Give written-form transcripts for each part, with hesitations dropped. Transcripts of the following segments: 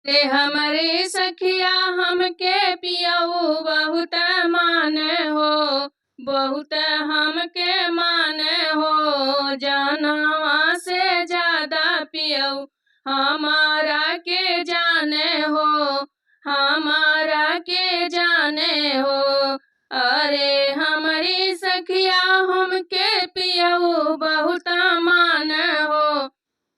रे हमरे सखिया हमके पियऊ बहुत माने हो, बहुत हमके माने हो। जानवा से ज्यादा पियऊ हमारा के जाने हो, हमारा के जाने हो। अरे हमारी सखिया हमके पियऊ बहुत माने हो,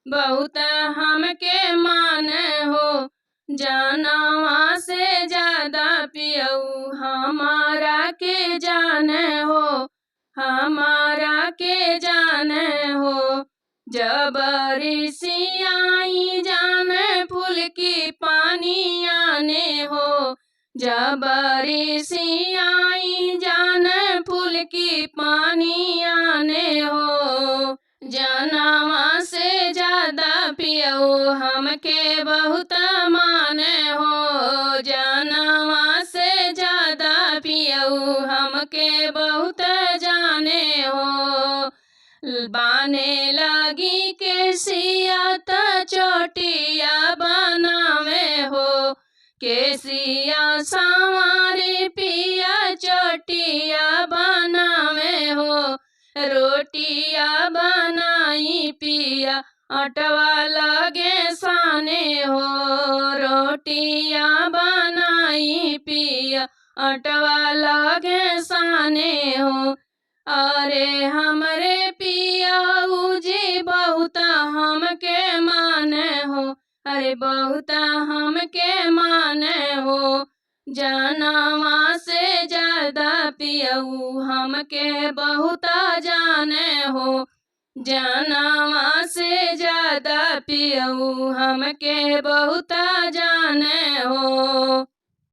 बहुत हमके माने हो। जानवा से ज्यादा पियऊ हमारा के जाने हो, हमारा के जाने हो। जब आई जाने फूल की पानी आने हो, जब आई जाने फूल की पानी आने हो। जानवा से ज्यादा पियऊ हमके बहुत माने हो, जानवा से ज्यादा पियऊ हमके बहुत जाने हो। बाने लगी केसिया त चोटिया बनावे हो, केसिया संवारे पिया चोटिया बनावे हो। रोटिया बनाई पिया अटवा लगे साने हो, रोटिया बनाई पिया अटवा लगे साने हो। अरे हमरे पिया जी बहुत हमके माने हो, अरे बहुत हमके माने हो। जानवा से ज्यादा पियऊ हमके बहुत जाने हो, जानवा से ज्यादा पियऊ हमके बहुत जाने